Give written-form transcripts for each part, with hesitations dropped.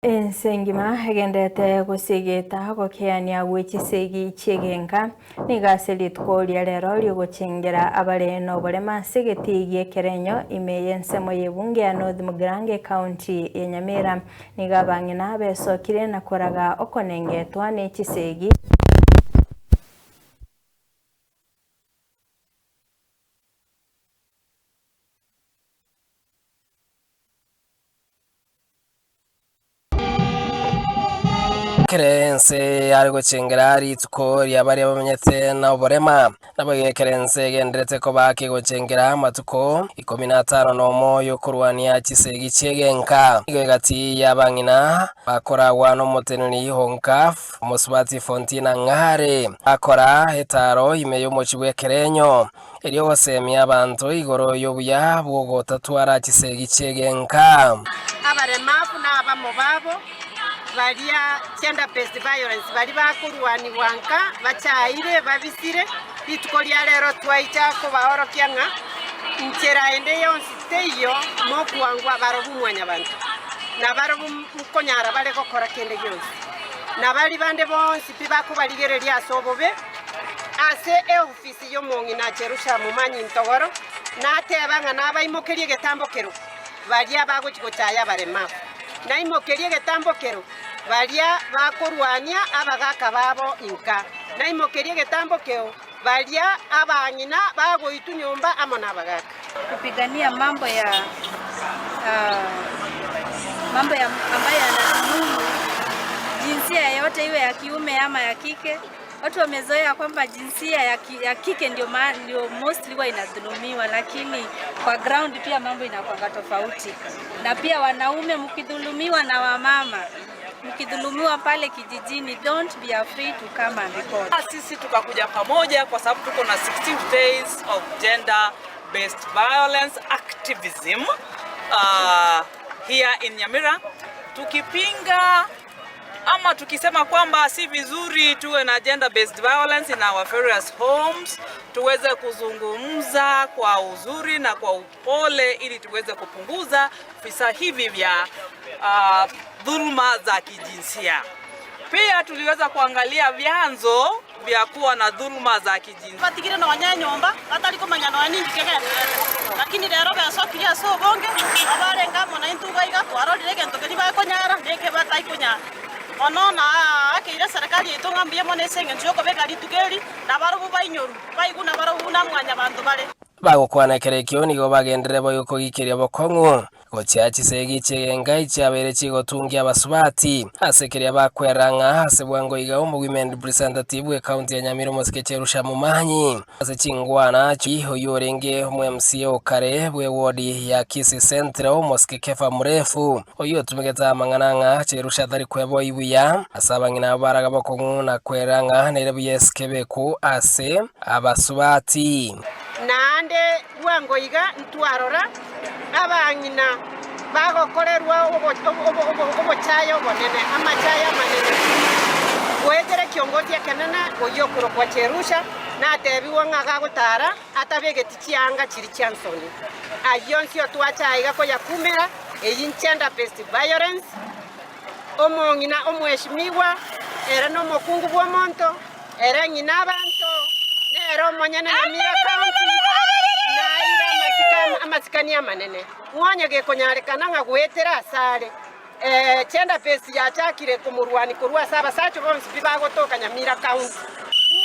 Ense engima egenderete gosigeta gokeania gwe chisegi chi'egenka, nigo ase rituko ria rero riogochengera abare noborema ase egetii gi'ekerenyo ime y'ensemo y'ebunge ya North Mugirango ekaunti ya Nyamira. Nigo abang'ina besokire na koraga okonengetwa ne chisegi. Ekero ense yare gochengera rituko ria baria bamenyete na oborema, naboigo ekero ense egenderete koba kegochengera amatuko ikomi na atano nomo y'okorwania chisegi chi'egenka, nigo egati y'abang'ina bakoragwa n'omoteneneri o NCAF, omosubati Fontina Ng'are, bakora etaaro ime y'omochie bw'ekerenyo. Erio gosemia abanto igoro y'obuya bw'ogotatwara chisegi chi'egenka. Abaremafu na abamo babo baria gender based violence baria bakorwanigwa nka bachaire babisire, rituko ria rero twaicha kobaorokia ng'a nchera ende yonsi teiyo mokwangwa barobwo mwanyabanto, na barobwo nkonyara bare gokora kende gionsi, na baria bande bonsi pi bakobarigereria ase obobe ase Ofisi y'omong'ina Jerusha momanyi ntogoro, nateba ng'a nabaimokerie egetambokero baria bagochia gochaya abaremafu, naimokerie egetambokero baria bakorwania abagaaka babo inka, naimokerie egetambokeo baria abang'ina bagoitwa nyomba amo nabagaaka. Kupigania mambo ya mambo ya ambayo yanadhulumu jinsia yoyote iwe ya kiume ama ya kike. Watu wamezoea kwamba jinsia ya, ki, ya kike ndio, ma, ndio mostly huwa inadhulumiwa, lakini kwa ground pia mambo inakuwa tofauti. Na pia wanaume mkidhulumiwa na wamama, mkidhulumiwa pale kijijini, don't be afraid to come and report. Sisi tukakuja pamoja kwa sababu tuko na 16 days of gender based violence activism uh, here in Nyamira tukipinga ama tukisema kwamba si vizuri tuwe na gender based violence in our various homes, tuweze kuzungumza kwa uzuri na kwa upole ili tuweze kupunguza visa hivi vya uh, dhuluma za kijinsia. Pia tuliweza kuangalia vyanzo vya kuwa na dhuluma za kijinsia. Batigire nonya enyomba, batari komanya nonya ninki kegendererete. Lakini rero besokirie ase obonge, abarenge amo naintwe iga iga twarorire egento keria bakonyara na eke bataikonyara. Bono naakeire eserekari yaito ng'a mbuya mono ase engencho y'okobeka rituko eri, na barobwo bainyorwe, baigwe nabarobwo buna mwanyabanto bare. Bagokwana ekero ekio nigo bagenderere boigo kogikeria bokong'u. Gochia chisegi chi'egenka chiabeire chigotungia abasubati ase keria bakwera ng'a ase bwango iga omowomen representative bw'ecounty ya Nyamira omosike Cherusha Momanyi ase chingwana chi oyio orenge omo MCA okare bw'eward ya Kisii Central omosike Kefa Murefu oyio otumegete amang'ana ng'a Cherusha tari kweboi buya ase abang'ina abo baraga bokong'u na kwera ng'a nere buya esike beku ase abasubati. Naende bwango iga ntwarora abang'ina bagokorerwa obochaye obonene, amachaye amanene. Goetera ekiongozi ekenene oyio okorokwa Cherusha natebigwe ng'a gagotara atabegeti chianga chiria chia nsoni. Ayio onsi otwache aiga koyakumera, eyio gender based violence, omong'ina omweshimigwa, ere nomokungu bw'omonto, Ere ng'ina abanto, nere omonyene Nyamira County, naeire amasiko amasikani amanene. Ng'onye gekonyarekana ng'a goetera asare gender based yachakire komorwania korwa ase abasacha bonsi pi bagotoka Nyamira County.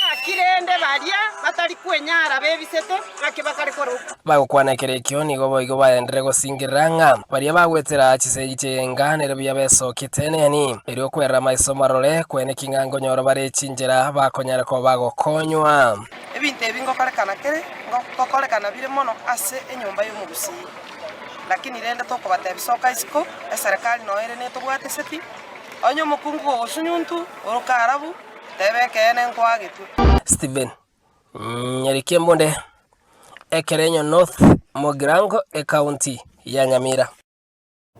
Ng'aki rende baria batari kwenyara bebisete ng'aki bakare korokwa. Bagokwana ekero ekio nigo boigo baenderere gosingerera ng'a baria bagwetera chisegi chi'enga nere buya besokie teneni, erio kwerera amaiso marore, kweneki ng'a nkonyora bare chinchera bakonyara koba bagokonywa. Ebinto ebi ngokorekana kere, ngokorekana bire mono ase enyomba y'omogusii. Lakini rende tokobatebia soka isiko, eserekari noyo ere netobwateseti, onye omokungu gogosunyuntu, oroke arabu, teba ekeene nkoagetwe. Stephen Nyarikembunde, Ekerenyo North, Mugirango, Ekaunti ya Nyamira.